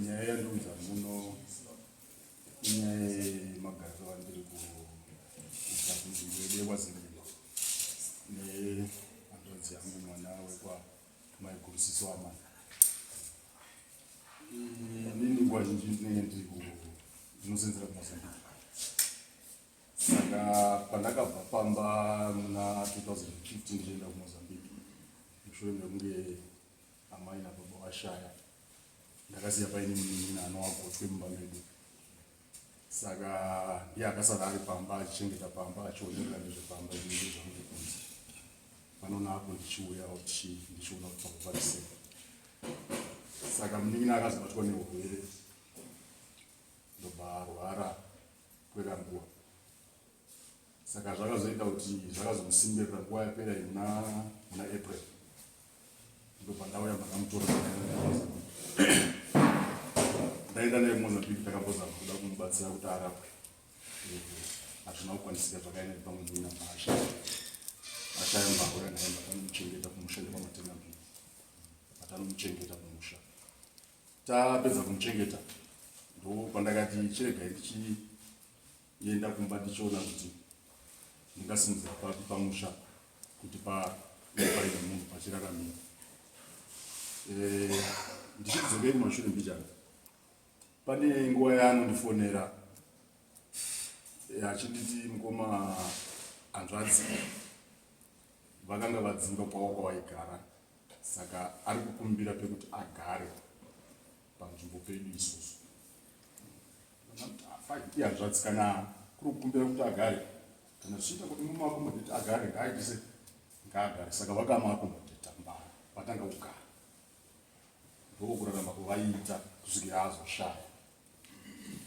Nyaya yandiunza muno inyaya yemagariro andiri kuita kunzvimbo yedu yekwaZengeni nehanzvadzi yangu, mwana wekwamaiguru, sisi wamai. Inini nguva zhinji ndinenge ndiri ndinosenzera kuMozambique, saka pandakabva pamba muna 2015 ndichienda kuMozambique mushure mekunge amai nababa vashaya, ndakasiya paine munin'ina anowagotwe mumba medu, saka ndiye akasara ari pamba achichengeta pamba, achionerera nezvepamba. Izvi zvangu kunze pano naapo ndichiuya ndichiona kuti pamba pari sei. Saka munin'ina akazobatwa neurwere, ndobva arwara kwekanguva, saka zvakazoita kuti zvakazomusimbirira. Nguva yapera iyi muna April ndobva ndauya, ndakamutora, ndaenda naye kuMozambique. Takambozama kuda kumubatsira kuti arapwe, hazvina kukwanisika. Zvakaenda pamwe muina maashaya ashaya mbauya naye, ndakanomuchengeta kumusha ndepamatenga mbiri atanomuchengeta kumusha. Tapedza kumuchengeta, ndo pandakati chiregai ndichienda kumba ndichiona kuti ndingasimudzira papi pamusha kuti paine munhu pachiraramira. Ndichidzokei kumashure mbijana, pane nguva yaanondifonera achinditi mukoma, hanzvadzi vakanga vadzingwa kwavo kwavaigara, saka ari kukumbira pekuti agare panzvimbo pedu isusu. Ihanzvadzi kana kuri kukumbira kuti agare, kana zvichiita kuti mumaaccommodate agare, ngaaitise ngaagare. Saka vakamaaccommodata, vatanga kugara, ndokurarama kwavaiita kusvikira azoshaya.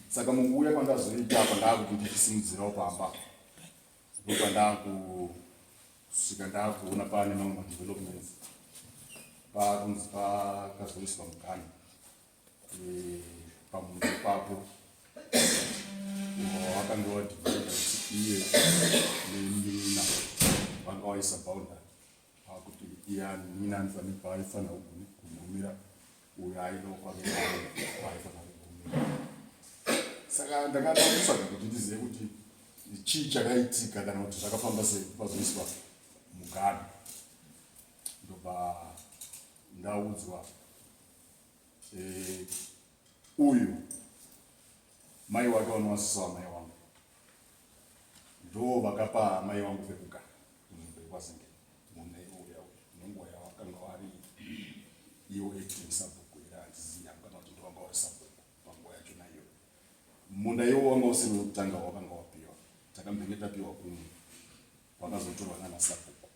Saka mukuuya kwandazoita apa, ndaakuti ndichisimudzirawo pamba, ndopandaakusvika ndaakuona paane mamwe madevelopments, pakunzi pakazoiswa muganhu pamunhu ipapo wakange wadivida kuti iye nemina vanga waisa boundary, pakuti iye nina anofanira paaifanira kugumira, uyo aidawo kwake paaifanira kugumira. Saka ndakada kutsvaga kuti ndizive kuti chii chakaitika kana kuti zvakafamba sei pazoiswa muganhu. Ndobva ndaudzwa uyu mai wake vanovasisa vamai wangu ndo vakapa mai vangu pekugara kunzvimbo yekwaZengeni mune uya uyu nenguva yavakanga vari iwo acting sabhuku here, handizivi hangu, kana kuti ndovanga vari sabhuku panguva yachona iyoyo. Munda iwo wanga usiri wekutanga wakanga wapiwa, takambenge tapiwa kumwe kwakazotorwa nana sabhuku.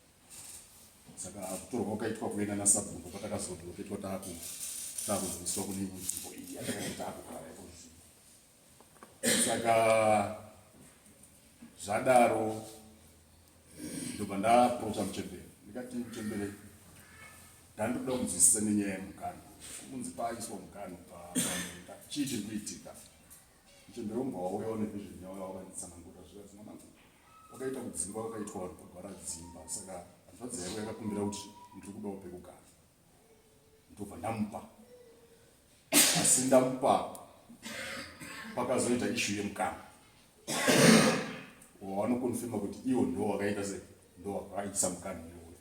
Saka kutorwa kwakaitwa kuenda nasabhuku ndokwatakazodiloketwa, takuzoiswa kune imwe nzvimbo iyi yatakanga takugara iko zvino. Saka zvadaro, ndobva ndaapproacha muchembere, ndikati, "Muchembere, ndandoda kunzwisisa nenyaya yemuganhu, kunzi paiswa muganhu pamunda, chii chiri kuitika?" Muchembere umbva wauyawo nevision yauya wakanditsanangura, zvikanzi, "Mwanangu, wakaita kudzingwa kwakaitwa vanhu pagwara dzimba, saka hanzvadzi yako yakakumbira kuti ndiri kudawo pekugara, ndobva ndamupa. Asi ndamupa, pakazoita issue yemuganhu wavanoconfirma kuti iwo ndo wakaita se ndo wakaisa muganhu iwoyo."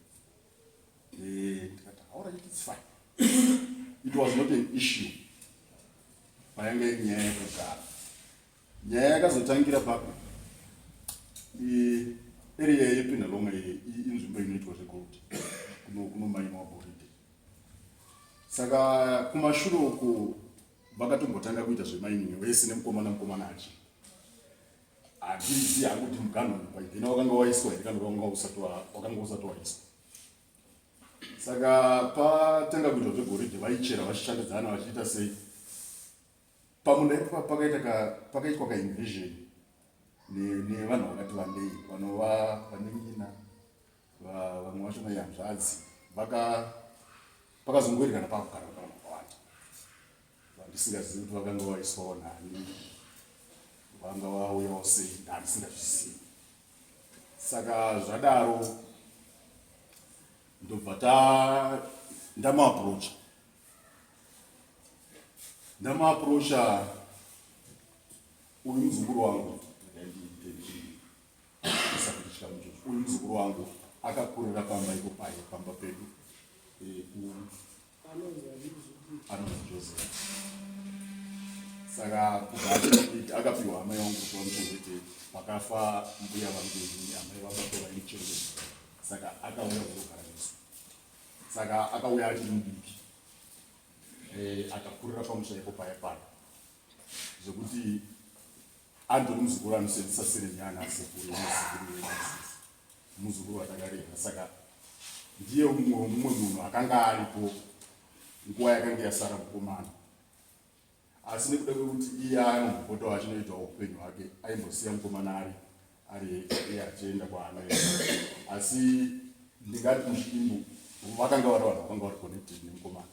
Ndikati, "Alright, it's fine." It was not an issue payange nyaya yekugara. Nyaya yakazotangira papi? Area yePenhalonga iyi inzvimbo inoitwa zvegold, kunomainwa goridhe. Saka kumashure uku vakatombotanga kuita zvemining vese nemukomana mukomana achi handizivi hangu kuti muganhu paidhena wakanga waiswa here kana wakanga usati waiswa. Saka patanga kuitwa zvegoridhe, vaichera vachishandidzana, vachiita sei pamunda ipapo, pakaitwa kainvasion. Nevanhu vakati vandei vanova vanin'ina, vamwe vacho naihanzvadzi, pakazongoerekana pakugara vanhu vakawanda vandisingazivi kuti vakanga vaiswawo nani, vanga vauyawo sei, ndandisingazvizivi. Saka zvadaro ndobva ta ndamuaprocha ndamuaprocha uyu muzukuru wangu, uyu muzukuru wangu akakurira pamba ipo paye pamba pedu, anonzi Joseph. Saka kubva achidiki akapiwa hama yangu kuti vamuchengete. Pakafa mbuya vangu inini, amai vababa vaimuchengeta, saka akauya kuzogara nesu. Saka akauya achiri mudiki, akakurira pamusha ipo paya paya, zvekuti andori muzukuru anosenzesa serenyana asekuru nesekuru, muzukuru watakarera. Saka ndiye mumwe munhu akanga aripo nguva yakanga yasara mukomana, asi nekuda kwekuti iye anombopotawo achinoitawo upenyu hwake, aimbosiya mukomana ari iye achienda kwaanoenda. Asi ndingati muchidimbu vakanga vari vanhu vakanga vari connected nemukomana.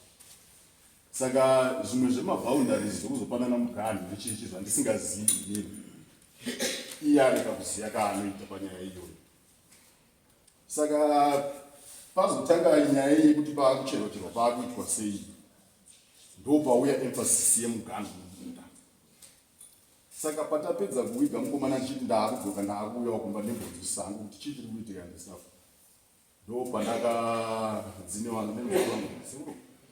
Saka zvimwe zvemaboundaries zvokuzopanana muganhu nechichi zvandisingazivi inini, iye areka kuziva kaanoita panyaya iyoyo. Saka pazotanga nyaya yekuti paakucherocherwa, paakuitwa sei, ndo pauya emphasis yemuganhu mumunda. Saka patapedza kuwiga mukomana, ndichiti ndaakudzoka, ndaakuuyawo kumba ndembonzwisisa hangu kuti chii chiri kuitika ndesafu, ndo pandakadzine vangu,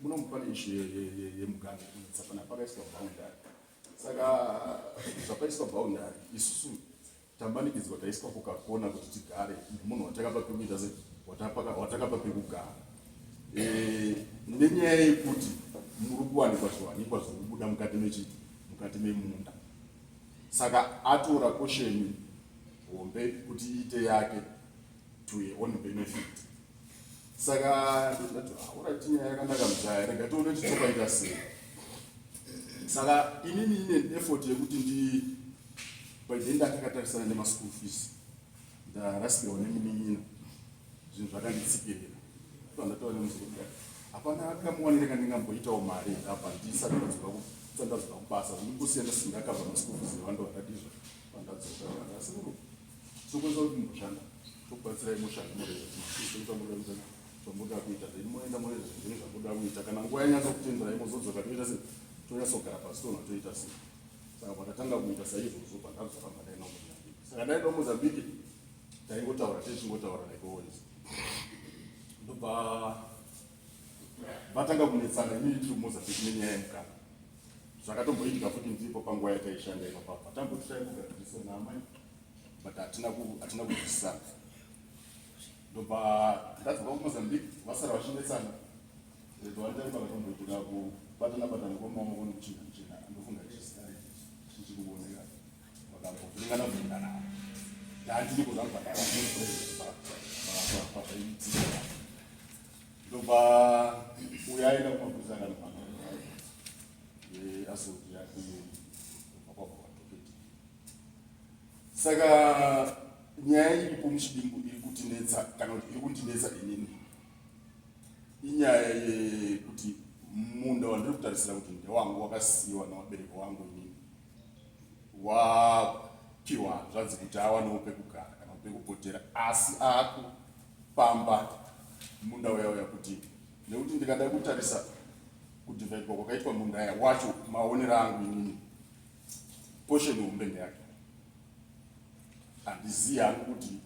muno pane issue yemuganhu tsapana pakaiswa boundary. Saka zvapaiswa boundary, isusu tamanikidzwa, taiswa kukakona kuti tigare nemunhu watakapa pekuita se watakapa pekugara, nenyaya yekuti muri kuwanikwa zviwanikwa zviri kubuda mukati mechi mukati memunda. Saka atora portion hombe kuti iite yake to her own benefit. Saka ndati, "Alright, nyaya yakanaka muzaya, rega tione kuti topaita sei." Saka inini ine effort yekuti ndi by then ndakakatarisana nemaschool fees, ndarasikirwa nemunin'ina, zvinhu zvakanditsikirira. Ndataura nemuzukuru, hapana kamuwanire kandingamboitawo mari apa ndisati ndadzoka kubasa, ndingosiya ndisingakavha maschool fees evanhu vandadizvo pandadzoka. Asi tokwanisa kuti mumboshanda, tokubatsirai, moshanda moreza zvamunoda kuita, then moenda moreza zvinhu zvamunoda kuita. Kana nguva yanyatsokutenderai, mozodzoka, toita sei, tonyatsogara pasi, toona toita sei. Saka patatanga kuita saizvozvo, pandadzoka ndaenda kuMozambique. Saka ndaenda kuMozambique, taingotaura, tichingotaura like always. Ndobva vatanga kunetsana inini tiri kuMozambique nenyaya yemukana. Zvakatomboitika futi ndiripo panguva yataishanda ipapapa, tamboti taingogadzirisa naamai, but hatina kunzwisisana. Ndobva ndadzoka kuMozambique, vasara vachinetsana. Vakatomboitika kubatana batana kwemaoko nekuchinja china, ndofunga chichiri kuoneka, vakambovhiringana vhiringana. Ndandiripo zvangu pazvaiitika. Ndobva uyo aenda kumapurisa akanopanga assault yake, ndobva kwabva kwatopeta. Saka nyaya iripo muchidimbu iri kutinetsa, kana kuti iri kundinetsa inini, inyaya yekuti munda wandiri kutarisira kuti ndewangu, wakasiyiwa navabereki wangu inini, wapiwa hanzvadzi kuti awanewo pekugara kana pekupotera, asi akupamba munda uya uya kuti nekuti ndikada kutarisa kudhivhaidwa kwakaitwa munda ya wacho, maonero angu inini, portion hombe ndeyake. Handizivi hangu kuti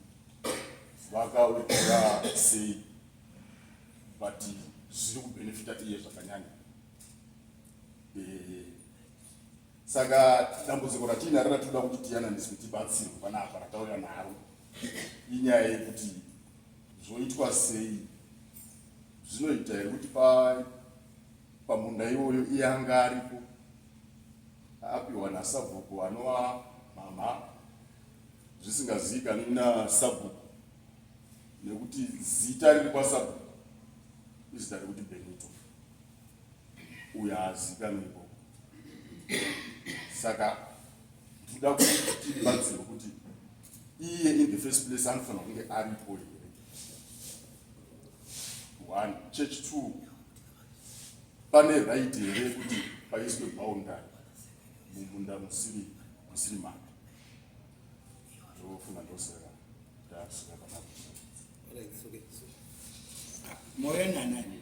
vakautora sei, but zviri kubhenefita iye zvakanyanya. Saka dambudziko ratiinaro ratinoda kuti tiyananiswe, tibatsirwe panapa ratauya naro, inyaya yekuti zvoitwa sei. Zvinoita here kuti pamunda iwoyo iye anga aripo apiwa nasabhuku anova mama, zvisingazivikanwi nasabhuku, nekuti zita riri kwasabhuku izita rekuti Benito, uyo haazivikanwi ikoko. Saka tinoda kuti tibatsirwe kuti Iye in the first place anofanira kunge aripo here? One. Church two, pane right here yekuti paiswe boundary mumunda musiri musiri make? Ndofunga ndosaka ndasvika panapa. Moyo nanani?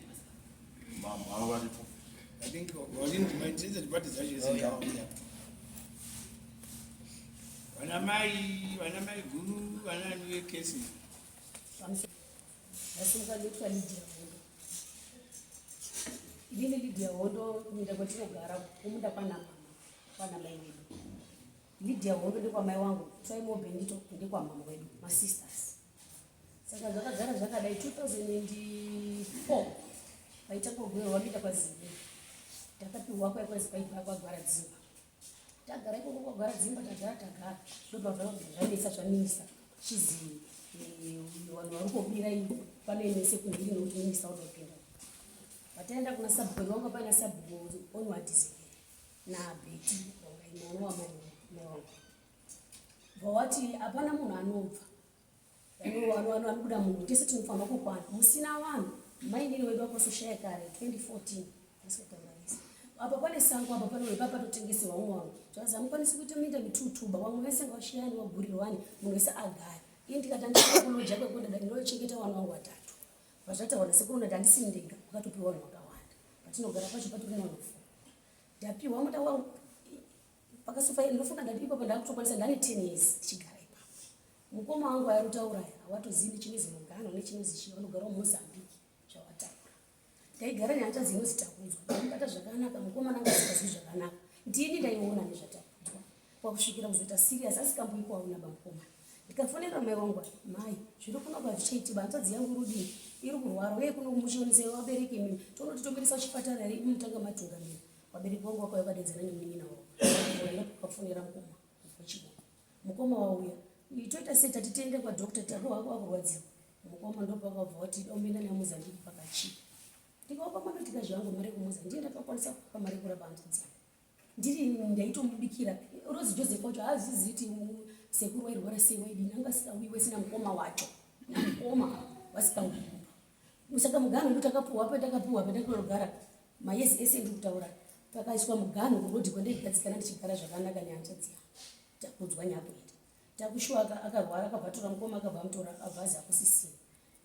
Mama varipo. I think valindimaitidza tibati dzacho dzingauya. Vana mai, vana mai guru, vana vekesi. Ndasimuka ndoitwa Lydia Hondo. Inini Lydia Hondo kuminda kwatinogara kumunda kwana mama, kwana mai wedu. Lydia Hondo ndekwamai wangu, Twaimo Benito ndekwamama wedu, masisters. Saka zvakagara zvakadai 2004 paita kugwerwa minda kwaZimbe. Takapiwa kwaikwazi kwaibva kwagwara dzimba. Tagara ikoko kwagwara dzimba tagara tagara. Ndobva zvanetsa zvaminista chizi vanhu vari kubira panenese kumhiri nokuti minista oda kupinda. Pataenda kuna sabhuku wanga paina sabhuku Onward naBetty Rongai mwana wamai wangu. Vawati hapana munhu anobva anobuda munhu tese tinofanira kukwana musina vanhu mainini wedu akasoshaya kare 2014 apa pane sango apa pane wepa patotengeserwa umwe wangu zvazi hamukwanisi kuita minda mitutuba vamwe vese ngavashiyani vagurirwani munhu wese agare ini ndikati andisina kuloja kwekundada ndinochengeta vana vangu vatatu vazvataura nasekuru ndati handisi ndega wakatopiwa vanhu vakawanda patinogara pacho patori nevanhu four ndapiwa munda wangu pakasofa ndofunga ndati ipapo ndakutokwanisa ndane 10 years tichigara ipapo mukoma wangu airutaura hawatozivi nechinozi mugano nechinozi chii vanogara mumozambique zvawataura ndaigara nehanzvadzi inozi takudzwa ndaibata zvakanaka mukomana anga asikazivi zvakanaka ndini ndaiona nezvatakudzwa kwakusvikira kuzoita serious asikamboikwaona bamukomana ndikafonera mai wangu mai zviri kuno kwazvichaiti hanzvadzi yangu rudii iri kurwara uye kuno muchionese vabereki imimi tonoti tomirisa kuchipatara here imi mutanga matungamira vabereki vangu vakauya vakadedzana nemunin'ina wavo vakafonera mukoma wechiboko mukoma wauya toita sei tati tiende kwadoctor tako wako wakurwadziwa mukoma ndopakabva wati omenda nemozambique pakachipa ndikawapa manotika zvangu mari yekumoza ndiye ndakakwanisa kupa mari yekurapa hanzvadzi yangu ndiri ndaitomubikira Rose Joseph wacho haazizivi kuti sekuru wairwara sei waidini anga asikauyiwe sina mukoma wacho namukoma vasikauyiwa saka muganhu wedu takapuhwa patakapuhwa pandakanogara mayezi ese ndiri kutaura pakaiswa muganhu kurodhi kwandaigadzikana ndichigara zvakanaka nehanzvadzi yangu takudzwa nyakuenda takushuwa akarwara akabva atora mukoma akabva amutora abva azi akusisina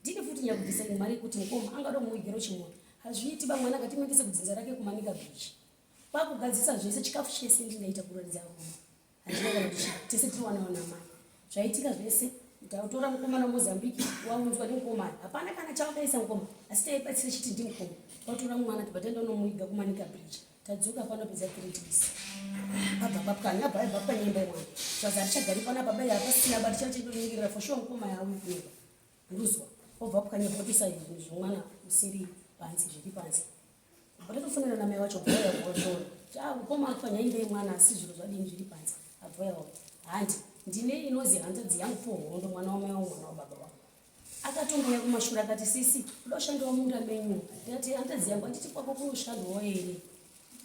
ndini futi nyakubvisa imwe mari yekuti mukoma angada kumuvigira chimwe hazviiti ba mwana akatimuendese kudzinza rake kumanika beach kwakugadzisa zvese chikafu chese ndindaita kuratidza rudo handina kana kuti tese tiri wana wana mai zvaitika zvese ndautora mukomana mozambique waunzwa nemukomana hapana kana chawakaisa mukoma asi taibatsira chiti ndimukoma watora mwana tibva taenda unomuiga kumanika bridge tadzoka pano pedza three days abva papwanya abva abva pwanya imba yemwana zvazi hatichagari panapa bai hapasina ba tichachenoningirira for sure mukoma yauyi kuneba nduzwa obva pwanya bvotisa zvinhu zvemwana usiri panze zviri panze Ndatofonera namai wacho bvoya bvoshora. Cha mukoma apfanya imba yemwana asi zviro zvadini zviri panze. Abvoya wapo. Handi ndine inozi hanzvadzi yangu po hondo mwana wamai wangu mwana wababa wangu. Akatombouya kumashure akati sisi kuda kushandiwa munda menyu. Ndikati hanzvadzi yangu anditi kwako kunoshandwawo here?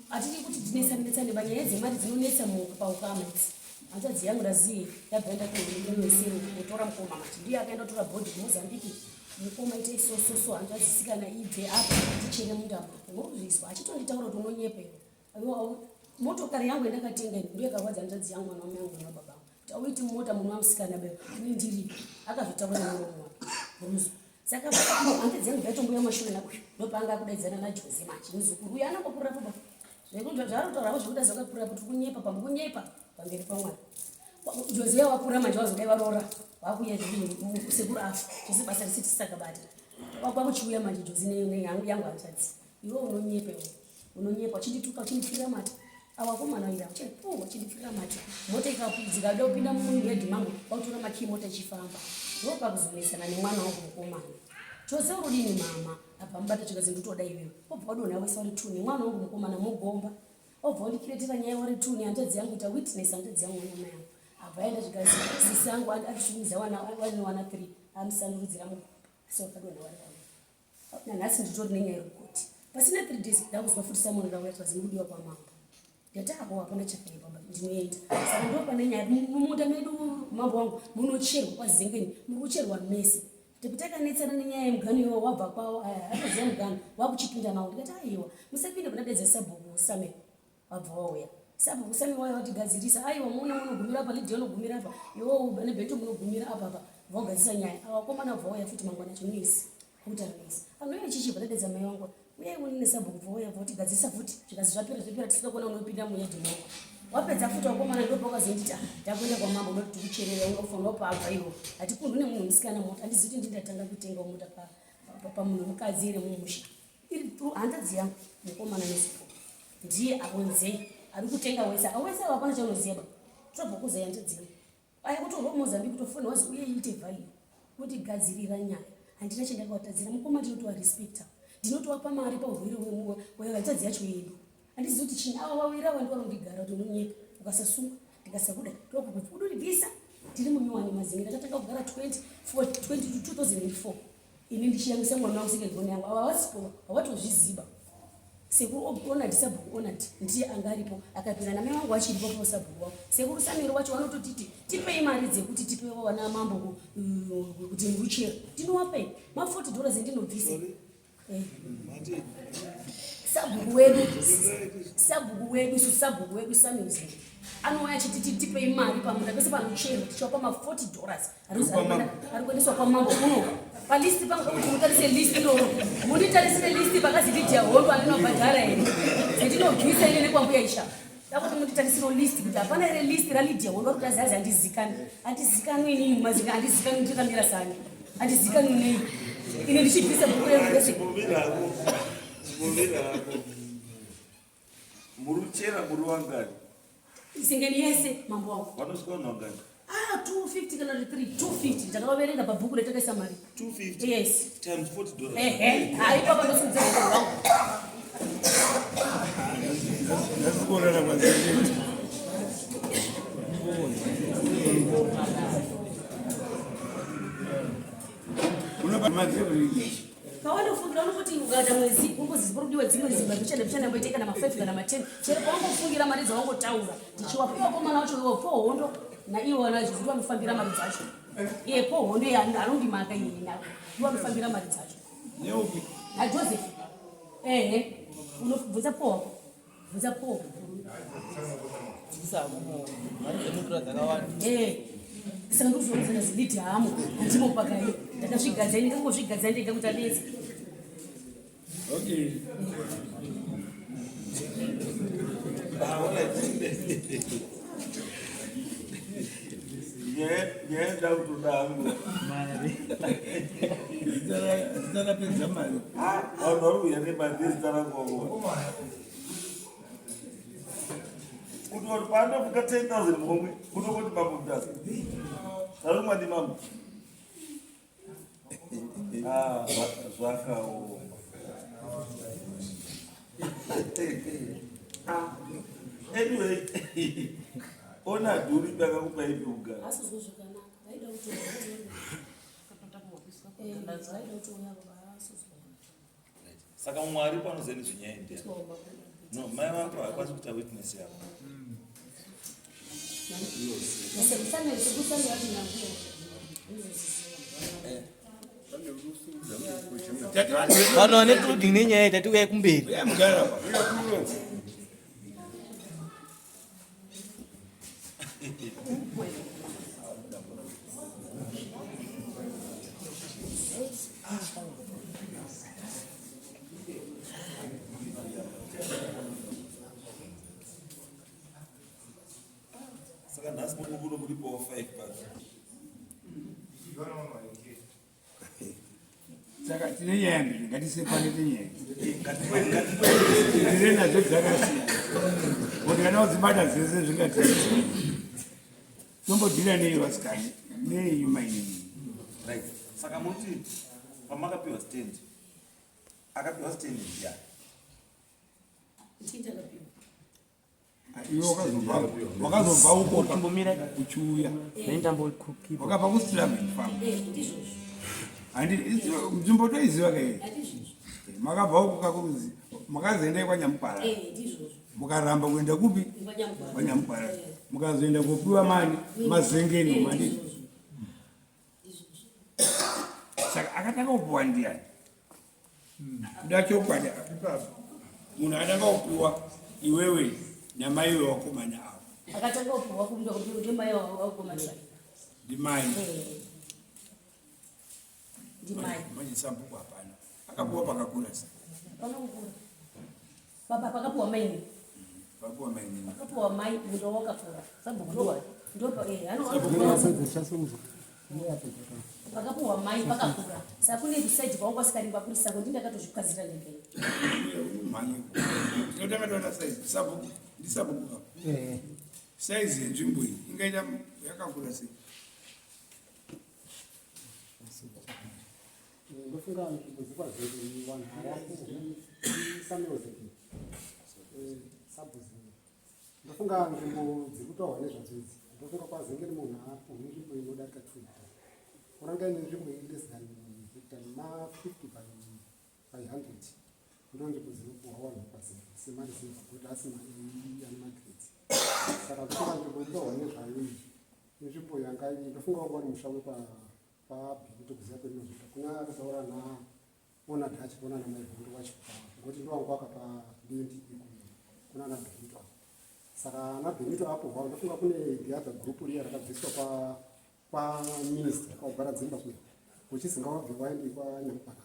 Atidi kuti tinetsanetsane panyaya dzemari dzinonetsa paukama idzi. Hanzvadzi yangu ndaziye yabva yaenda kunoesero kutora mukoma manje ndiye akaenda kutora bhodhi kuMozambique mukoma itai so so so hanzvadzi sikana ibve apa tichere munda mako unozvizwa achitonditaura kuti unonyepa iwe motokari yangu yandakatenga ini ndiyo yakarwadza hanzvadzi yangu mwana wamai yangu mwana wababa angu kuti auiti mota munhu wamusikana be ini ndiri akazvitaura nemuromo wake unozwa saka hanzvadzi yangu yaitombuya mashure nakuyo ndopaanga akudaidzana najoze manje muzukuru uyo anangokura baba zvaarikutaura zvekuti azakakura kuti kunyepa pamwe kunyepa pamberi pamwari Jose wakura manje wazodai varoora wakuya zvekuti sekuru afa zvese basa rese tisakabata kwakuchiuya manje Jose yangu hanzvadzi iwe unonyepa iwe unonyepa uchindituka uchindipfirira mate awakomana ira uchipu uchindipfirira mate mota ikadzikada kupinda muyadhi mangu kwakutora makii mota ichifamba ndopakuzonetsana nemwana wangu mukomana Jose urudini mama apa mubata chikazi nditoda iwewe obva wadonha wese uri two nemwana wangu mukomana mugomba obva wandikiretera nyaya wari two nehanzvadzi yangu ita witness hanzvadzi yangu mwana yangu abva aenda zvikanzi sisi yangu atisumidza wana wane wana three amusandurudzira mugomba asi wakadonha wari vaviri nanhasi nditori nenyaya yekukoti pasina three days ndakuzwa futi samoni rauya zvikanzi ndikudiwa kwamambo. Ndati ako hapana chakaipa baba ndinoenda. Saka ndo pane nyaya mumunda medu mambo wangu munocherwa kwaZengeni muri kucherwa mese. Kuti takanetsana nenyaya yemugano iwo wabva kwawo aya atoziva mugano wakuchipinda mawo ndikati aiwa musapinde kuna dedza sabhuku Samuel wabva wauya. Sabhuku Samuel wauya watigadzirisa aiwa muona munogumira apa Lydia unogumira apa iwo nebhento munogumira apa apa vogadzirisa nyaya. Ava vakomana vabva wauya futi mangwana acho noise. Kuita noise. Anouya chichibva tadedza mai wangu Uyai unine sabhuku vouya votigadzirisa futi zvikazi zvapera zvapera tisina kuona unopinda muyadhi moko wapedza futi wakomana ndopa ukazonditi ah, takuenda kwamambo unoti tikucherera unofanira pabva iwo hatikundwi nemunhu musikana mota handizivi kuti ndindatanga kutenga mota pamunhu mukadzi here mumusha iri through hanzvadzi yangu mukomana nesipo ndiye akonzei ari kutenga wese awese avo hapana chaunoziva ba tobva kuziva hanzvadzi yangu Aya kutorwa kuMozambique kutofonwa wazi uye iite value kundigadzirira nyaya handina chandakavatadzira mukoma ndinotova respecta ndinotovapa mari paurwere hwehanzvadzi yacho yedu handizivi kuti chini ava vaviri ava ndivanondigara kuti unonyepa ukasasungwa ndikasakuda ndokuduribvisa ndiri munyowani mazinge ndakatanga kugara 2004 ini ndichiyamwisa mwana wangu second born yangu ava havasipo havatozviziva sekuru onad sabhuku onad ndiye anga aripo akapinda namai vangu vachiripo po sabhuku wavo sekuru samiro wacho vanototiti tipei mari dzekuti tipewo vana mambo kuti muruchero tinowapei ma 40 dollars endinobvisa eh. Sabhuku wedu sabhuku wedu isu sabhuku wedu Samuel anouya achiti tipei mari pamunda pese panocherwa tichiwapa ma 40 dollars ari kuendeswa kwamambo kuno palist pangu kuti mutarise list iroro munditarisire list pakazi Lydia Hondo andinobhadhara here dzendinobvisa ine nekwambuya isha dakuti munditarisiro list kuti hapana here list raLydia Hondo ari kuti aziazi handizikanwi handizikanwi inini mumazinga handizikanwi ndikamira sani handizikanwi nei ini ndichibvisa bhuku rengu rese Muri kuchera muri wangani? Singeni yese mambo wangu. Vanosvika vanhu vangani? Ah, 250 kana kuti 3, 250 ndakavaverenga pabhuku retakaisa mari. 250? Yes. Times 40 dollars. Ehe, ah ipapo ndosimudza ruoko rwangu. Ndasikorera mazengeni. Unopa mazengeni. Pawanofungira unongoti ukaita mwedzi wongozi pari kudiwa dzimwe dzimba mbichana mbichana yamboite kana ma5 kana ma10 chero pawangofungira mari dzawangotaura tichiwapa iwo komana wacho iwo po hondo naiwo vanacho kuti vanofambira mari dzacho iye po hondo iye anondimaka iye nako iwo anofambira mari dzacho Neupi? naJoseph ehe unobvunza po wako bvunza po eh, saka ndikuzoona zilidi hamo handimo pakai ndakazvigadza ini ndakangozvigadza ndega kuti anetsa okay nyaya ndakutoda hangu mari zita rapedza mari vanhu vari kuuya nemari nezita rangu kuti vanhu paanofuka 10000 muhomwe kutongoti mambo mutasa tarumwa ndimambo ah, zvakaoma ah, anyway ona dhuri ndakakupa ipi kugara Saka mumwe aripo anoziva nezvenyaya ndiani? No, mai vako hakwanisi kuita witness yavo. Vanhu vane clothing nenyaya tati uyai kumberi. Saka nhasi mukuno muripo 5 pasi. Saka tine nyaya mbiri ngatiseparate nyaya tine nadzo dzakasiyana kuti kana udzibata dzese zvingati tombodhira nei vasikana nei mainini right saka muti pamakapiwa stand akapiwa stand ndiani Iwe wakazobva uko Chimbomira. uchiuya wakabva kuStillabin farm handi nzvimbo toiziva kai makabva uko kakuruzi makazoendai kwanyamukwara Mukaramba kuenda kupi? KwaNyamugwara. Mukazoenda kopiwa mani mazengeni mani. Saka akatanga kupiwa ndiani? Kuda chokwadi munhu akatanga kupiwa iwewe namai vevakomana avo. Akatanga kupiwa kumbe ndimai vakomana. Ndimai. Ndimai. Manje sabhuku hapana. Akapiwa pakakura sei? Panokukura. Baba pakapiwa mai. Pakapiwa mai. Pakapiwa mai munda wakakura. Sabhuku ndiwani? Ndo ano pakapiwa mai pakakura. Saka kune decide kwangu asikarimba kuri sako ndindakatozvikazira ndega. Mhanye. Tinotanga toona size. Sabhuku ndisabhuku ka. Eh. Size yenzvimbo iyi ingaita yakakura sei? Ndofunga nzvimbo dzekwaZulu vanhu havakusameozeki sabhuzi. Ndofunga nzvimbo dziri kutaurwa nezvadzo idzi, ndofunga kwaZengeni munhu apuhwe nzvimbo inodarika 2 hectare. Kuranga ine nzvimbo iri less than hectare ma 50 by 100 ndo nzvimbo dzinopuhwa vanhu vekwaZengeni semareserve kuti asina ane magrades. Saka ndofunga nzvimbo iri kutaurwa nezvayo iyi inzvimbo yanga ndofunga wanga uri musha wekwa kwaBhenito kuziva kwendinozviita kuna akataura na ona Dutch kuna na mai Hondo wacho ngokuti ndo wangu akapa lendi kuna ana Benito. Saka ana Benito apo hwao ndofunga kune the other group riya rakabviswa kwa kwa minister kwa Gwaradzimba kuya uchizi ngawabve waende kwa Nyamukwara.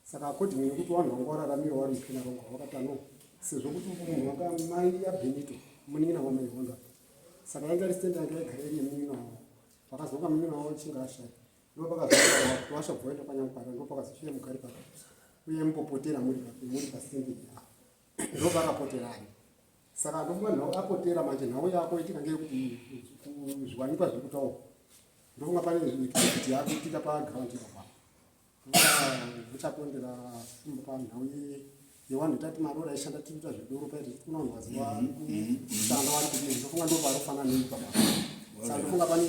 Saka according nekuti vanhu vanga vararamira vari mupina rongo vakati no sezvo kuti munhu wanga mai yaBenito munin'ina wamai Hondo. Saka yanga iri stand yanga yagara iri yemunin'ina wavo. Pakazonga munin'ina wavo achinge ashaya ndopakazowasha bvoenda kwaNyamukwara ndopakazosvika mugari paka uye mupopotera muri muri pasindi ndopakapoterani. Saka ndofunga nhau apotera manje nhau yako itika ngeyekuti zviwanikwa zviri kutaurwa ndofunga pane activity yakuitika paground ipapo uchapondera panhau yevanhu tati marori aishanda tiita zvedoro paiti kuna vanhu vaziva kushanda vari kudii ndofunga ndo parofanana nei papa. Saka ndofunga pane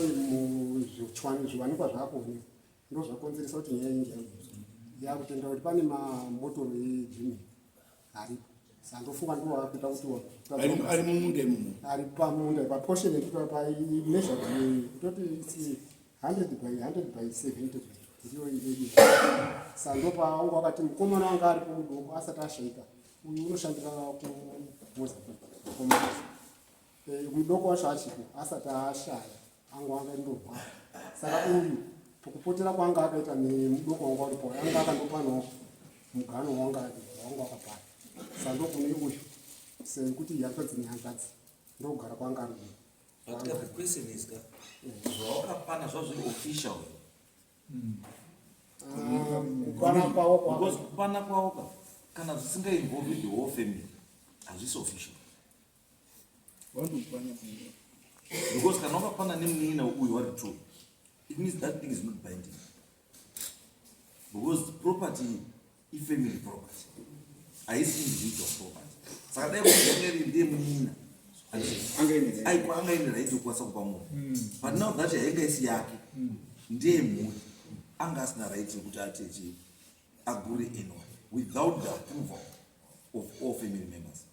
zviwanikwa zvaakuoneka ndo zvakonzeresa kuti nyaya inge yakutenda kuti pane mamotoro ejimi aripo. Saka ndofunga ndo akuita kuti ari mumunda imomo ari pamunda paportion yekuti paimeasured kutoti it's 100 by 100 by 70 ndiyo inedi. Saka ndopaanga wakati mukomana wanga aripo mudoko asati ashaika uyu unoshandira kuMozambique mukomana mudoko wacho achipo asati ashaya anga wanga ndorwara. Saka uyu pakupotera kwaanga akaita nemudoko wanga uripo anga akandopanawo mugano wanga wakapana. Saka ndokune uyu sekuti hanzvadzi nehanzvadzi ndokugara kwanga ari uyu. But the question is, zvawakapana zvazviri official. Kupana kwavo kwako. Because kupana kwavo ka, kana zvisingainvolve the whole family, hazvisi official. Because kana wakapana nemunin'ina uyu wari two, it means that thing is not binding. Because property ifamily property, haisi individual property. Saka dai kuti iri ndeyemunin'ina, aikwa anga ine right yekukwanisa kupa munhu. But now that yainga isi yake, ndeyemhuri, anga asina right yekuti ati agure anyone without the approval of all family members.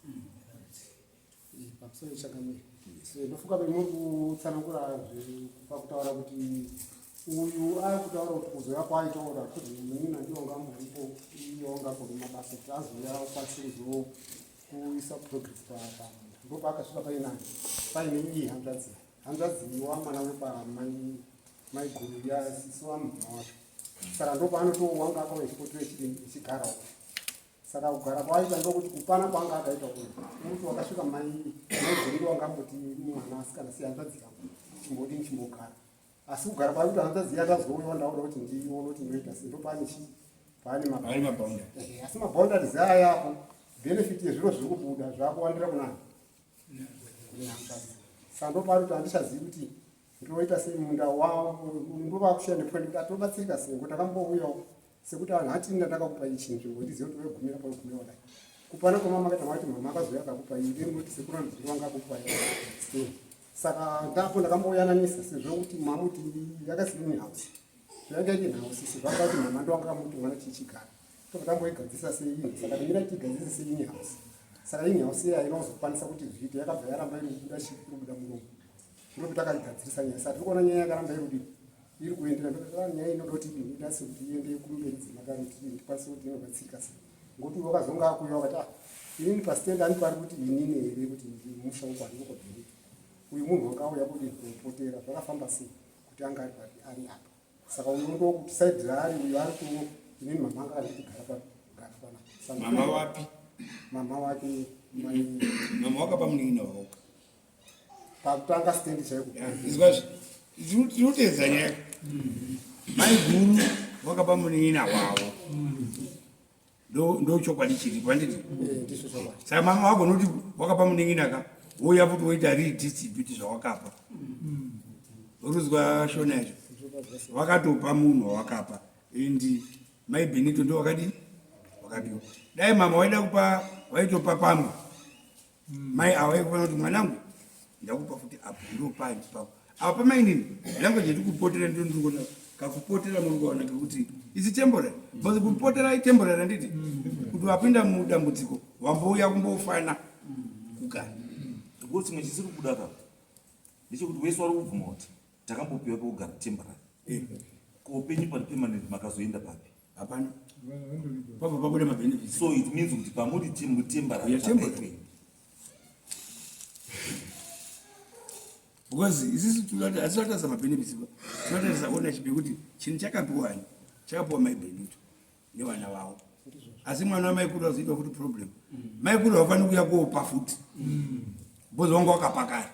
Pamusoro chakamira. Ndofunga pemuri kutsanangura pakutaura kuti uyu ari kutaura kuti kuzouya kwaaitaura kuti munin'ina ndiye wanga muripo iye wanga agone mabasa kuti azouya akwanise kuzokuisa progress pamunda. Ndopaakasvika painani paine iyi hanzvadzi hanzvadzi wamwana wepamai maiguru yasisi wamama wacho. Saka ndopaanotowanga akauya echipotera echigarawo. Saka kugara kwaaita ndokuti kupana kwaanga akaita kuno kuti wakasvika mai maiguru wanga amboti mwana asikana siya hanzvadzi yangu chimbodini chimbogara. Asi kugara kwaari kuti hanzvadzi yatazouya ndaona kuti ndione kuti ndoita sei ndopaane chii paane maboundaries. Asi maboundaries aya apo benefit yezviro zviri kubuda zvakuwandira kunani kune hanzvadzi. Saka ndopaari kuti handichazivi kuti ndinoita sei munda wavo ndovakushaya nepoint kuti atobatsirika sei ngokuti akambouyawo sekuti vanhu hati ndakakupa ichi nzvimbo ndizive kuti wegumira paugumira wadai. Kupana kwamama akaita mati mama akazouya akakupa iyi then kuti sekuru vanhu vanga akupa iyi. Saka ndapo ndakamboyananisa sezvo kuti mamuti yakasiri house. Zvanga iri house sezvo akati mama ndo anga akamuti mwana chichigara. Tobva tamboigadzisa sei ini. Saka ndimira tiigadzise sei ini house. Saka inhouse iya haina kuzokwanisa kuti zviite, yakabva yaramba iri kubuda chii, iri kubuda muromo. Ndokuti takaigadzirisa nyaya. Saka tiri kuona nyaya yakaramba iri kudini, iri kuendera. Ndokuti nyaya inoda kuti idini, inase kuti iende kumberi dzematare kuti idini, tikwanise kuti inobatsirika sei. Ngokuti uyo wakazonga akuuya wakati ah, inini pastand ani pari kuti inini here kuti musha uko handiko kwaBenito. Uyu munhu wanga auya kudini kupotera, zvakafamba sei kuti anga ari papi ari apa. Saka uyu ndokuti side raari uyu ari ku inini mama anga akanditi gara papi, gara panapa. Saka Mama wapi? Mama wake mai Mama wakapa munin'ina wako. Pakutanga stand chaiko. Izwazvi. Tinoteedza nyaya. Mai guru wakapa munin'ina wavo. Ndo chokwadi chiripo handiti? Eh, ndizvo chokwadi. Saka mama wako unoti wakapa munin'ina ka wouya futi woita redistribute zvawakapa. Urikuzwa shona yacho. Wakatopa munhu wawakapa and mai Benito ndo wakadii? Wakapiwa. Dai mama waida kupa waitopa pamwe. Mai ava vaikufanira kuti mwanangu ndakupa futi apo ndopani papo apa pamainini language yeti kupotera ndo ndiri kuona kakupotera muri kuona kekuti isi temporary because kupotera itemporary handiti kuti wapinda mudambudziko wambouya kumbofana kugara Because chimwe chisiri kubuda ka ndechekuti wese wari kubvuma kuti takambopiwa pekugara temporary ko penyu pari permanent makazoenda papi? Hapana, pabva pabuda mabenefits. So it means kuti pamuri temporary Yeah, temporary. Because isusu hatinotarisa mabenefits, tinotarisa ownership yekuti chinhu chakapiwa ani, chakapiwa mai Benito nevana vavo, asi mwana wamaikuru azoitwa futi problem. Maikuru havafaniri kuuya kopa futi because wanga wakapa kare.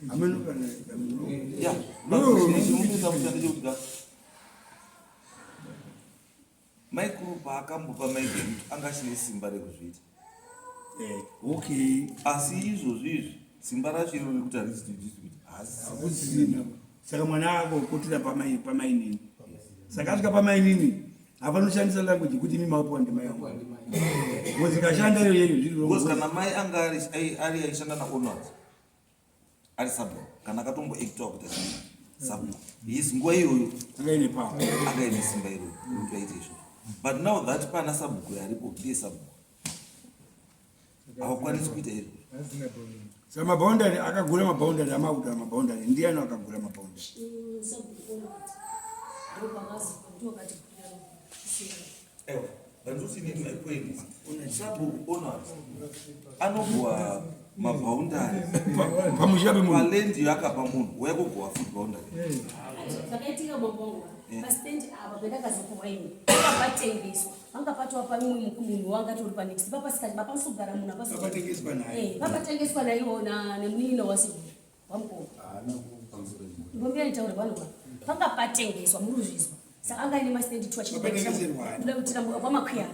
Ameno kana Yeah, but chimwe chinonetsa kuti ndechekuti ka maikuru paakambopa mai Benito anga achine simba rekuzviita. Okay. Asi izvozvi izvi simba racho iro rekuti harisi distribute haasi. Hakusisina. Saka mwana akopotera pamainini. Saka asvika pamainini havanoshandisa language yekuti imi mapuwa ndimai yangu. Because ikashanda iyo yeyo zviri wrong. Because kana mai anga ari aishanda naOnward ari sabhuku, kana akatomboactawa kuita sabhuku, yes, nguva iyoyo anga ine power, anga ine simba iroyo kuti aite izvozvo. But now that pana sabhuku aripo, ndiye sabhuku, havakwanisi kuita izvozvo. Saka maboundary akagura maboundary amakuda maboundary ndiani akagura maboundary? Sabhuku Onward ndopakazi ndokati Ewa, ndandoti inini my point is sabhuku Onward anogowa maboundary pamusha pemunhu, paland yaakapa munhu waikogowa futi boundary. Zvakaitika mambo wangu, pastand apa pendakazopuwa ini patengeswa, panga patova pamwe munhu wanga tori panext papasikati papasigara munhu. Papatengeswa naye. Papatengeswa naiwo nemunin'ina wasekuru wamukoma. Haana kupamusoro. Ngombe yaitaura pano panga patengeswa, muri kuzvizwa? Saka anga aine mastendi two. Papatengeserwa. Kuda kuitira kwamakwiyana,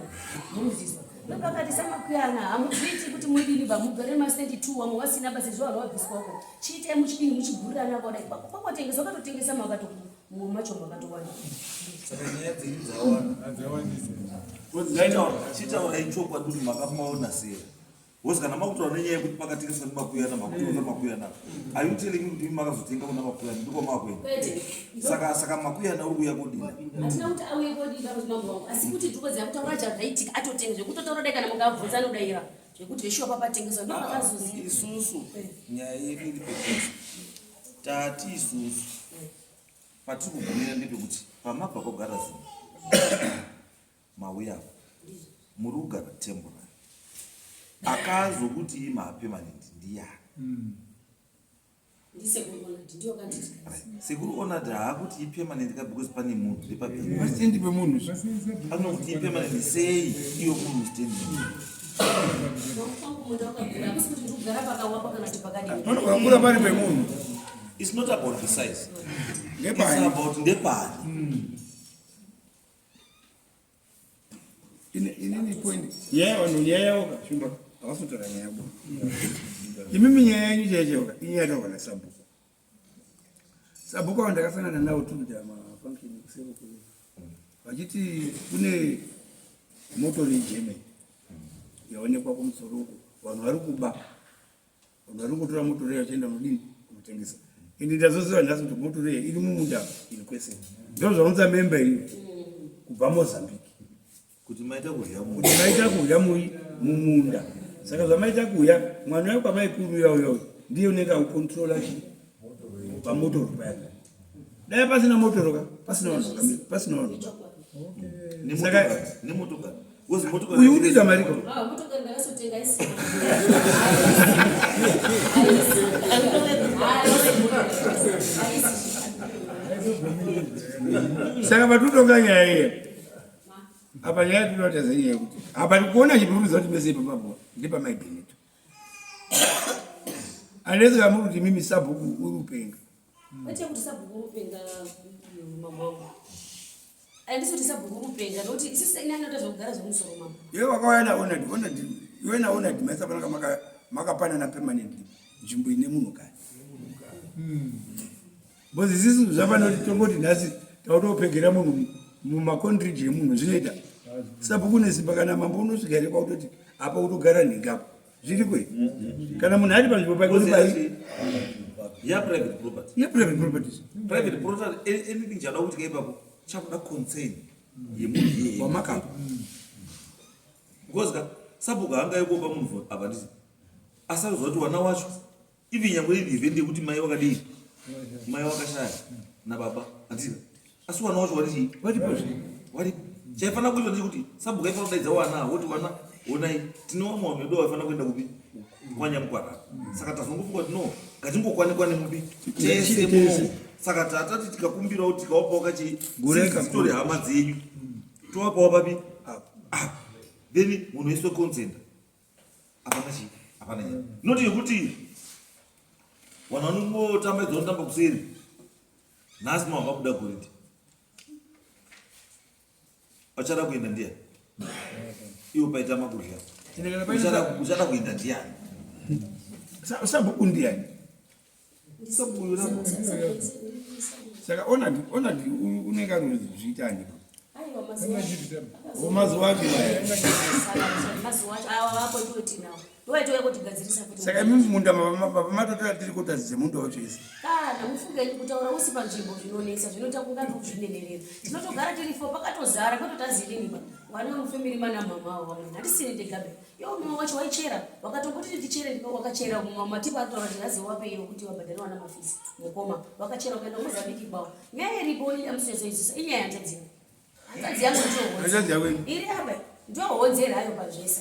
muri kuzvizwa? Ndopakati samakwiyana hamuzviiti kuti mudini ba mugare mastendi two, wamwe wasina basa izvo vanhu vabviswako, chiitai muchidini muchigurirana kodai kwakwatengeswa katotengesa makato mumwe macho makatowanda. Saka nyaya dzenyu dzawanda. Chitaurai chokwadi kuti makamaona sei, because kana makutaura nenyaya yekuti pakatengeswa nemakuyana, makutengeswa makuyana, are you telling me kuti imi makazotenga kuna makuyana ndiko makuenda? Kwete. Saka makuyana uri kuuya kodina? Hatina kuti auye kodii kuti mambo wangu, asi kuti tikoziva kutaura chazvaitika atotenga zvekutotaura dai kana mukabvunza anodaira zvekuti zveshuwa papatengeswa ndopakazozi. Isusu nyaya yedu iri pekuti tati isusu patiri kugumira ndepekuti pamabva kogara zino mauya apa muri kugara temporary, akazokuti ima permanent ndiyani? Ndisekuru Onadi, ndiwo kanditi. Sekuru Onadi haakuti ipermanent ka, because pane munhu ndepaperi. Pastendi pemunhu. Anokuti ipermanent sei iyo munhu stendi? Kwangu munda wakagura, hakusi kuti ndiri kugara pakawapa kana kuti pakadini. Panogakura pari pemunhu. It's not about the size. It's Ndepani? about ndepani. Inini point nyaya vanhu nyaya yavo ka shumba havasi nyaya bo imimi nyaya yenyu chaiyo chaiyo inyaya yataurwa nasabhuku. Sabhuku avo ndakasangana navo tiri kuita mafunction kuseko kwe vachiti kune motori yeGermany yaonekwa kumusoro uko, vanhu vari kuba, vanhu vari kungotora motori yacho vachienda kunodini, kunotengesa. Ende ndazoziva nhasi kuti motori iyi iri mumunda in question, ndo zvaunza memba iyo kubva Mozambique. Kuti maita kudya kuti maita kudya mumunda. Saka zvamaita kuuya mwana uya kwamaikuru uya uya uya ndiye unenge akukontrola chi pamotoro paya. Dai pasina motoro ka pasina vanhu vakamira pasina vanhu. Saka nemotokari. Uyu unoita mari ko? Ah, motokari ndakasotenga isi. Saka patutonga nyaya iye. Apa nyaya tinoita senyaya yekuti apa ndikuona chipurudza kuti mese ipapapo ndepamai Benito. Unless kamuri kuti mimi sabhuku uri upenga. Kwete kuti sabhuku upenga mambo wangu. Andisi kuti sabhuku upenga nokuti isusu ini anoita zvekugara zvemusoro mambo. Iwe wakauya na Onad, Onad, iwe na Onad maisa panaka maka makapanana permanently nzvimbo ine munhu kani. Because isusu zvapanoti tongoti nhasi tautopegera munhu mumakontriji emunhu zvinoita. Sabhuku nesimba kana mambo unosvika here kwautoti apa utogara nhingi apo. Zviriko here? Kana munhu ari panzvimbo pake uri pai Ya private property. ye private properties. Private property anything chada kuitika ipapo chakuda concern yemunhu iyeye. Wamakapa. Because ka sabhuku haangayi kuopa munhu apa nditi. Asi anoziva kuti wana wacho even nyangwe iri event yekuti mai wakadii mai wakashaya nababa handiti asi wana wacho wari chii Waripo zve. wari chaifanira kuitwa ndechekuti sabhuku aifanira kudaidza wana woti wana onai tine wamwe vanhu vedu vaifanira kuenda kupi kwanyamukwarara saka tazongofunga kuti no ngatingokwanikwa nemupi tese muno saka tatati tikakumbirawo tikawapawo kachi Gureka. tori hama dzenyu towapawo papi apa then munhu wese consent hapana chii hapana nyaya not yekuti vanhu vanongotamba idzo vanotamba kuseri nhasi mava vabuda goridhe vachada kuenda ndiani iwo paita makudya Ine kana paita uchada kuenda ndiani Sabhuku ndiani? Saka Onad, Onad unenge anozviita ani? Aiwa mazuva. Mazuva acho aya. Mazuva acho awa vapo ndiwo tinawo. Ndowaitouya kutigadzirisa kuti. Saka imi munda matotora tiri kutaridza munda wacho ese. Kana mufunge kutaura usi panzvimbo zvinonetsa zvinoita kunga ndikuzvinenerera. Tinotogara tiri fo pakatozara kwetotazirini ba. Wana mufamily mana mama avo vamweni. Handisini ndega be. Yo mama wacho waichera. Wakatomboti tichere wakachera mama matipa ataura kuti hazi wape iyo kuti wabhadhara wana mafisi. Mukoma wakachera ukaenda Mozambique bawo. Nyaya iripo amusizoizisa inyaya yanzvadzi yangu. Hanzvadzi yangu ndiyo Hanzvadzi yako honzeri. Iri apa ndiyo honzeri hayo pazvese.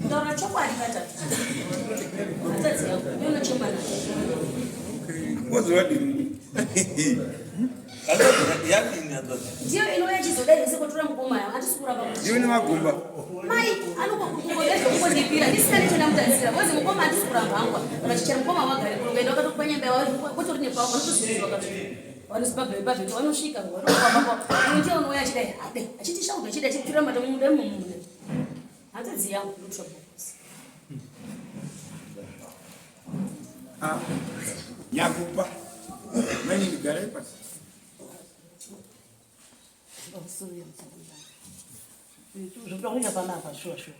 Kutaura chokwadi katatu. Hanzvadzi yangu ndiyo unochema nayo. Wozovadini? Yadini hanzvadzi Ndiyo inouya ichizodai zvese kotora mukoma yawo handisi kuramba kuti Ndiwe nemagumba. mai anokongozvekungondipira ndisina nechandamutarisira kozi mukoma handisi kuramba hangu kana chichera mukoma wagare kuno ukaenda wakatokupa nyembe kutori nepawo vanotozviziva katosvika vanozibabhebabheto vanosvika vanokwabakwa uyu ndiye unouya achidai ade achiti shauta achida achitura mata mumuda mumunda hanzvadzi yangu ndotrabhokosi Ah, Nyakupa. Mani garai pasi. Zvinoita panapa shuwa shuwa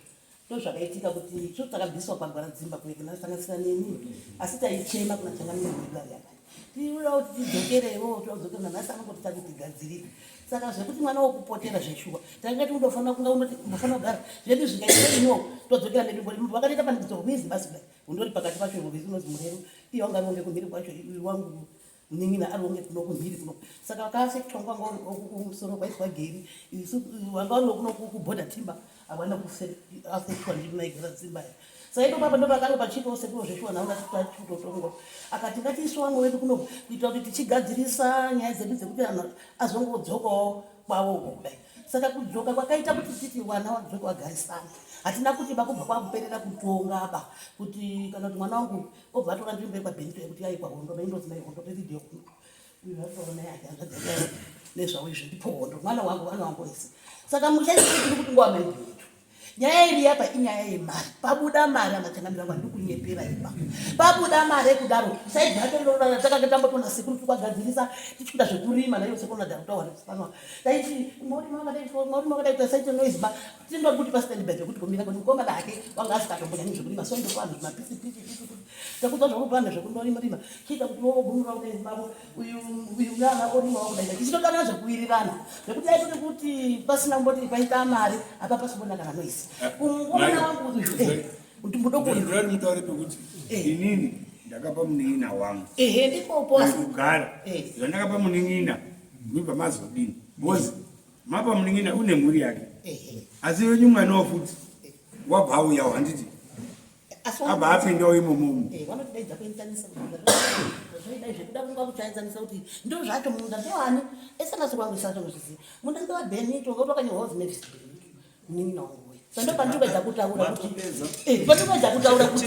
ndozvakaitika kuti isu takabviswa pagwaradzimba kusanganisira neni asi taichema kuna changamire wedu ari yakati tinoda kuti tidzokerewo todzokera nanhasi anongoti takutigadzirira saka zvekuti mwana wokupotera zveshuwa tanga tindofanira kunga undofanira kugara zvedu zvikaita ino todzokera nedu vakatoita panikidzo rwizi basi kudai undori pakati pacho rwizi unozi mureru iye wanga aronge kumhiri kwacho uyu wangu munin'ina aronge kuno kumhiri kuno saka kasekutongwa kumusoro kwaiswa geri isu wanga uri kuno kubhodha timba hawana kuafektwa ndimaigara dzimba ya saka ipo papa ndopakanga pachipo sekuro zveshuwa naona tachitotongwa akati ngatiiswe vamwe vedu kuno kuitira kuti tichigadzirisa nyaya dzedu dzekuti vanhu azongodzokawo kwavo uko kudai saka kudzoka kwakaita kuti titi vana vadzoke vagarisana hatina kuti bakubva kwakuperera kutonga ba kuti kana kuti mwana wangu obva atora nzvimbo yekwaBenito yekuti yaikwa hondo maindozi mai hondo pevidhiyo kuno uyu atoona yake hanzvadzi nezvavo izvi ndipo hondo mwana wangu vana wangu vese saka musha tiri kuti nguva mai Benito nyaya iri apa inyaya yemari pabuda mari amachangamira vangu ndikunyepera ipa pabuda mari ekudaro saidi racho takanga tambotona sekuru tikwagadzirisa tichikuita zvekurima naiyo sekuru nadharutawanepano taiti maurima wakadai kuita saiti noise ba tindori kuti pastand by pekuti kumira kuti mukomana hake wanga asikatombonya zvekurima so ndokuvanhu zvimapisi pisi pisi takudzwa zvokuvanhu zvekundorima chiita kuti vogumura kudai babo uyu uyu ngana orima wakudai tichitodanana zvekuwirirana zvekuti aitoti kuti pasina kumboti paita mari apa pasibona kana noise. ndakazvizwisisa. Mukomana wangu uyu mudoko uyu. Ndinoda kuti mutaure pekuti inini ndakapa munin'ina wangu. Ehe ndikopo asi. Kugara. Zvandakapa munin'ina ndibva mazodini. Because mapa munin'ina une mhuri yake. Ehe. Asi wenyu mwanawo futi wabva auyawo handiti? Abva apindawo imomomo. Eh, vanotidaidza kuenzanisa zvaidai zvekuda kunga kuchaenzanisa kuti ndo zvacho munda ndewani ese masuku angu isacho ngozviziva munda ndewa Benito ngokuti wakanyorwa kuzi Mavis Benito munin'ina wangu uya so ndo pandiri kuedza kutaura kuti eh, pandiri kuedza kutaura kuti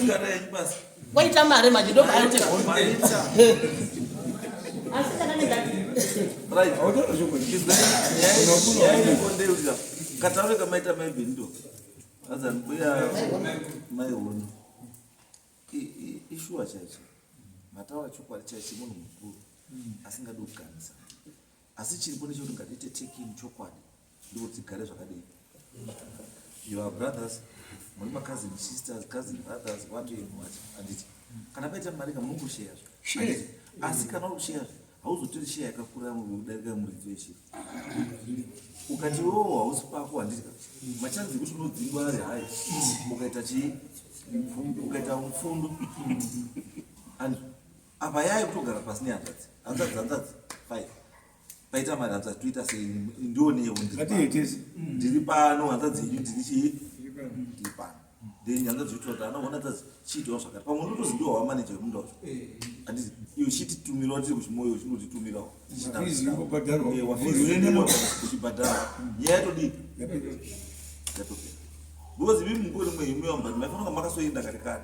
waita mari manje ndo paati asi kana ndingati Right. Kataure kamaita mai Benito. Hanzi mbuya mai Hondo. Ishuwa chaicho. Mataura chokwadi chaicho munhu mukuru asingadi kuganisa. Asi chiripo ndechekuti ngatiite take in chokwadi ndiko tigare zvakadii. You are brothers, muri macousin sisters, cousin brothers, what do you what? Handiti. Kana paita mari kamunongosheya. Share. Asi kana uri kusheya hauzotori sheya yakakura kudarika muridzi weshiri. Ukati wewo hausi pako handiti machanzi ekuti unodzingwa ari hai ukaita chii ukaita mufundo and apa yai kutogara pasi nehanzvadzi hanzvadzi hanzvadzi five paita mari hanzvadzi toita sei ndionewo ndiri pano hanzvadzi yenyu ndiri chii ndiri pano then hanzvadzi yotaura kuti anaona hanzvadzi chiitawo zvakati pamwe unotozi ndiwo wamaneja wemunda wacho handiti iyo chititumirawo tiri kuchimoyo uchingotitumirawo uchibhadhara nyaya yatodii yatopera because imi mungori mweimwewa but maifanira kunga makasoenda kare kare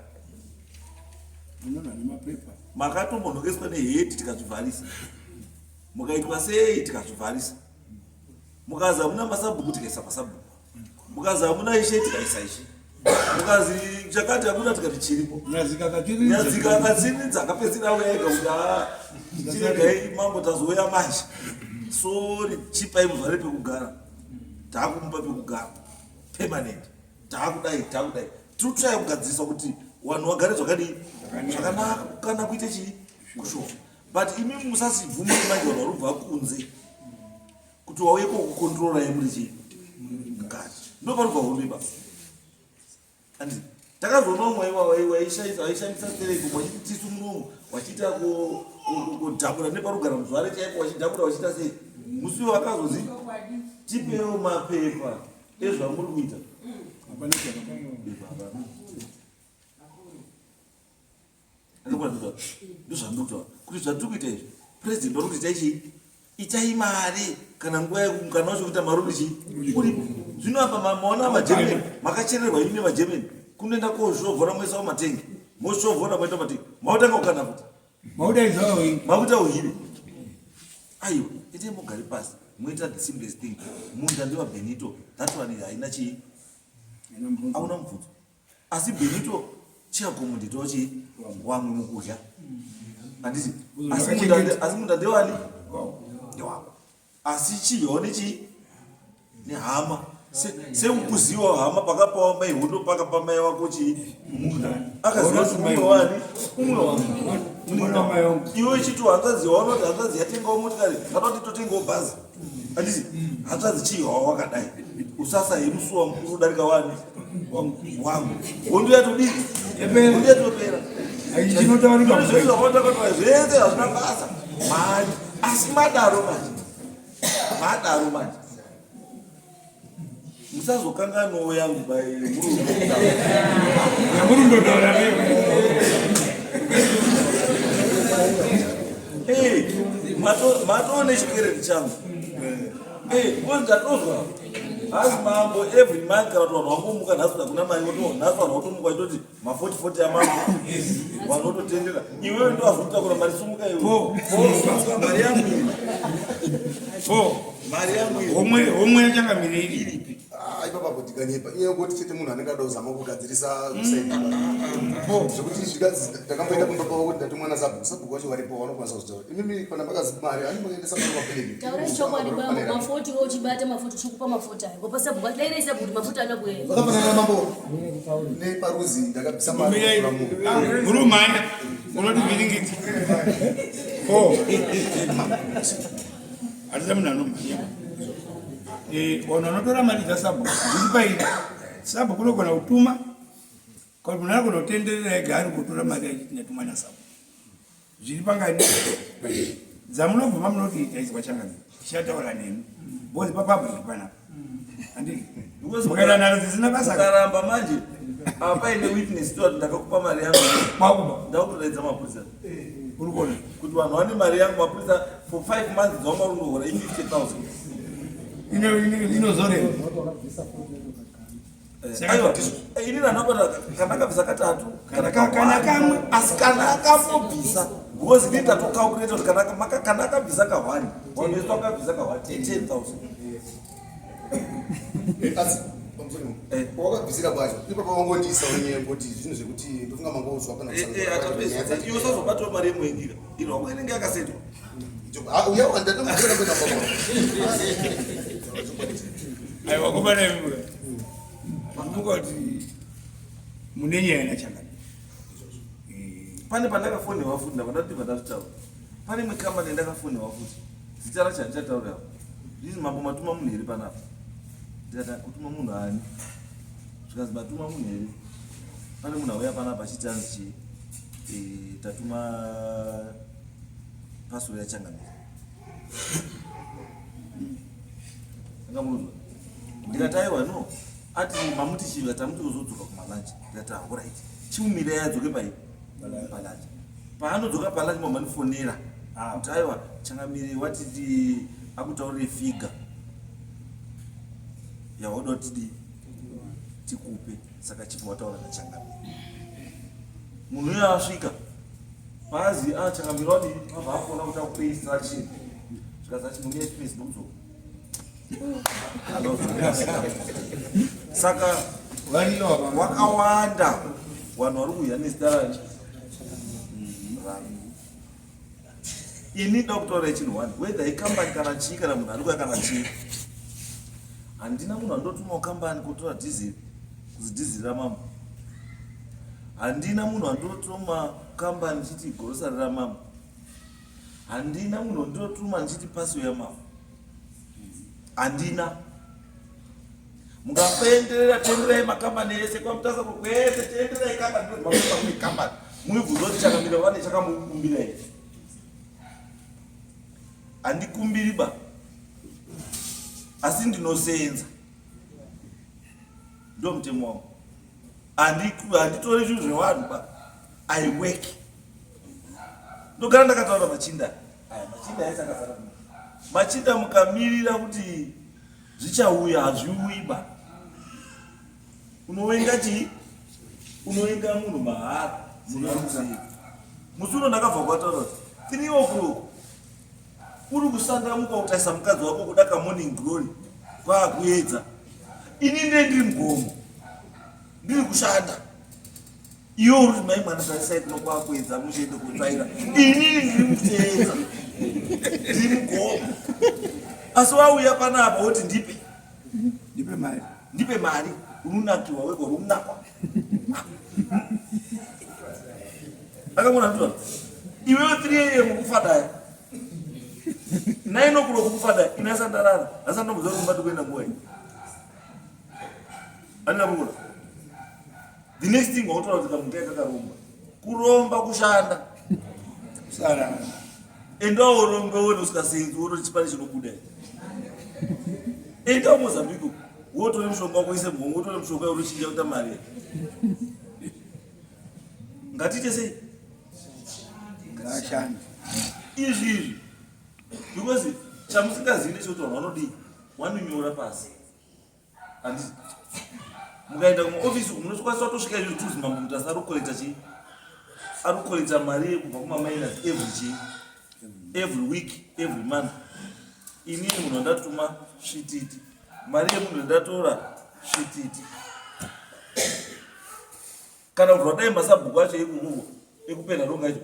makatombonhokeswa neheti tikazvivharisa mukaitwa sei tikazvivharisa mukazi hamuna masabhuku tikaisa masabhuku mukazi hamuna ishe tikaisa ishe mukazi chakati hakuna tikati chiripo nyadzika akatsiridza akapedzisira auya ega kuti haa chiregai mambo tazouya manje sori chipai muzvare pekugara taakumupa pekugara permanent taakudai taakudai tiri kutsvaya kugadzirisa kuti vanhu vagare zvakadii zvakanaka kana kuite chii kushoma but imi musasibvumire manje vanhu vari kubva kunze kuti wauye kokukontrola yemuri chii mukati ndo panobva hondo ipapo anditi takazoona umwe waishandisa stereko wachiti tisu munomu wachiita kudhabura neparugara muzvare chaipo wachidhabura wachiita sei musi uyo wakazozi tipewo mapepa ezvamuri kuita ndozvandinotaura kuti zvatiri kuita izvi president vari kuti itai chii itai mari kana nguva yemukana wacho kuita mari uri chii uripo zvino apa maona magermany makachererwa imi nemagermany kunoenda kozvovhora moisawo matengi moshovhora moita matengi mautanga kukana futi makuita uhire aiwa itai mugare pasi moita the simplest thing munda ndewabenito that one haina chii hauna mubvunzo Asi Benito chiakomunditawo chii wamwe mukudya handiti asi munda ndewani ndewako asi chidyawo nechii nehama sekukuzivawo hama pakapawa mai hondo pakapa mai wako chii munda akaziva kuti mumwe wani umwe wangu iwe chiti hanzvadzi yaunoti hanzvadzi yatengawo motikari kana kuti totengawo bhazi handiti hanzvadzi chii hawa wakadai usasa hemusuwa mukuru udarika wani wangu hondo yatodii hondo yatopera zvese hazvina basa mari asi madaro manje madaro manje musazokanganwawo yangu yamurundotaura matoo nechikwereti changu because ndatozwa hazi mambo every month kana kuti vanhu vangomuka nhasi hakuna mari nhasi vanhu votomuka vachitoti ma40 40 amambo vanhu vototendera iwewe ndowazokutakura mari sumuka iwe mari yangu mari yangu homwe homwe yachangamire iripi ah, ipapapo tikanyepa iye yekuti chete munhu anenge ada kuzama kugadzirisa kusaida zvekuti zvikanzi ndakamboenda kumba kwavo kuti ndati mwana sabhuku sabhuku wacho varipo vanokwanisa kuzvitaura imimi kana makazi mari ani makaendesa mari kwapeneki taurai chokwadi bambo mafoti wo uchibata mafoti uchikupa mafoti ayo ngopa sabhuku ati dairai sabhuku kuti mafoti ana kuenda zvakafanana namambo neparuzi ndakabvisa mari murumhanya unotibhiringidza o hatisa munhu anomhanya eh, vanhu vanotora mari dzasabhuku dziri paini Sabhuku unogona kutuma kana munhu anogona kutenderera ega ari kutora mari achiti ndatumwa nasabhuku. Zviri pangani dzamunobvuma munoti taiswa changamire tichataura nemi because papublic panapa handiti mukaita nharo dzisina basa ukaramba manje apa paine witness toti ndakakupa mari yangu kwakuba ndakutodaidza mapurisa uri kuona kuti vanhu vane mari yangu mapurisa for five months dzawanga uri kuhora i 50 000 Inozoreva Wakabvisa 40 Eh, aiwa eh, ini ndandakota kana akabvisa katatu Kana kana kamwe. asi kana akambobvisa because ini ndatokalkulata kuti kana kana akabvisa kahwani wanoiswa akabvisa kahwani 10000 Asi pamusoro Eh. wakabvisira kwacho ipapa wangondiisa unyaya kuti zvinhu zvekuti ndofunga mangozwa pana Eh, iwe usazobatawo mari yemuendira ino wangu inenge yakasetwa uya wandatomubvira kuenda kwako. Aiwa kubana imwe muka kuti mune nyaya nachangamire. Pane pandakafonewa futi ndabva ndati ndazvitaura pane imwe kambani yandakafonewa futi zita racho handichataura apo zvizi mambo matuma munhu here panapa ndikati kutuma munhu ani zvikanzi matuma munhu here pane munhu auya panapa achiti anzi chii Eh, tatuma pasoro yachangamire anga munozwa ndikati aiwa no ati mamuti chii tamuti uzodzoka kumalunch ndikati alright chimumirai adzoke pai palunch paanodzoka palunch mamanifonera kuti aiwa changamire watiti akutaurire figure yawauda kuti tidii tikupe saka chibva wataura nachangamire munhu uyo asvika paazi a changamire wadii vabva afona kuti akupe instruction zvikanzi achimumira chipesi ndokudzoka saka wakawanda vanhu vari kuuya nezita rani rangu ini ndoda kutaura chinhu one whether ikambani kana chii kana munhu ari kuya kana chii handina munhu andotuma kambani kutora dhizeri kuzi dhizeri ramambo handina munhu andotuma kambani chiti gorosari ramambo handina munhu andotuma ndichiti pasiwo yamambo handina mukapenderera tenderai makambani ese kwamutasa kwese tenderai kambani kune kambani muibvunza kuti chakamira vane chakamukumbira here handikumbiri ba asi ndinosenza ndo mutemo wangu handitori zvinhu zvevanhu ba i work ndogara ndakataura machinda aya machinda ese akazara machinda mukamirira kuti zvichauya hazviuyi ba unovenga chii unovenga munhu mahara munhu ari kusei musi uno ndakabva kwataura kuti 3 o'clock uri kusandamuka kutarisa mukadzi wako kuda kamorning glory kwaakuedza ini ndee ndiri mugomo ndiri kushanda iwe uri kuti mai mwana tarisai kuno kwakuedza muchiende kutsvaira inini ndiri muteedza ndiri mugomo asi wauya panapa woti ndipe ndipe mari ndipe mari unonakiwa wega uri unakwa akamona ndizvona iwewe 3 am kufadaya 9 o'clock kufadaya ini asandarara asandomboziva kuti mubati kuenda nguva iyi andina kukura the next thing wautaura kuti kamuka kakaromba kuromba kushanda kusarara endawo urombe uone usikasenzi uone kuti chipane chinobuda endawo mozambique wotore mushonga wako ise muhomwe wotore mushonga urochinja kuita mari ngatiite sei ngashande izvi izvi because chamusingazivi ndechekuti vanhu vanodii vanonyora pasi handiti mukaenda kumaofisi uku munokwanisa kutosvika izvi tuzi mambo mutasa ari kukolekta chii ari kukolekta mari kubva kumaminers every chii every week every month inini munhu wandatuma svititi mari yemunhu yandatora svititi kana kuti vadai masabhuku acho ikukuko ekupenda ronga icho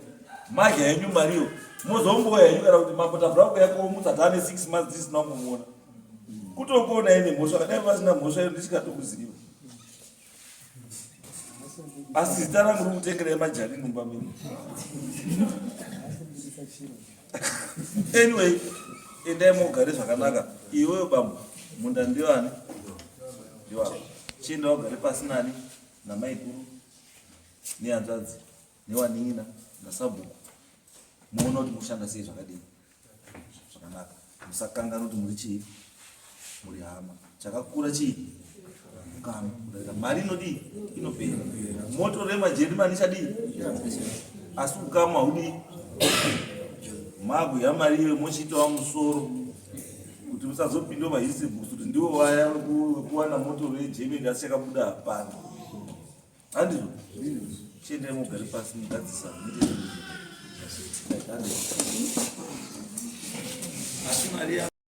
madya henyu mariyo mozomboya henyu kana kuti mambo tabvura kuya komutsa taane 6 months tisina kumuona kutokuona ine mhosva kadai vasina mhosva iyo ndisikatokuziva asi zita rangu riri kutengerai majani mumba menyu anyway endai mogare zvakanaka iwewe bambo munda ndiwani ndiwako. Chienda wagare pasi nani namaikuru nehanzvadzi newanin'ina nasabhuku muona kuti mushanda sei zvakadii zvakanaka. Musakanganwa kuti muri chii, muri hama. Chakakura chii ukama kudarika mari inodii inopera. Moto remajerimani ichadii asi ukama haudii makuya mari iyoyo mochiitawo musoro kuti musazopindwa mahistory books kuti ndiwo vaya vekuwana moto regermany asi chakabuda hapana. Handizvo? Chiendai mugare pasi mugadzisa muite. Asi mari.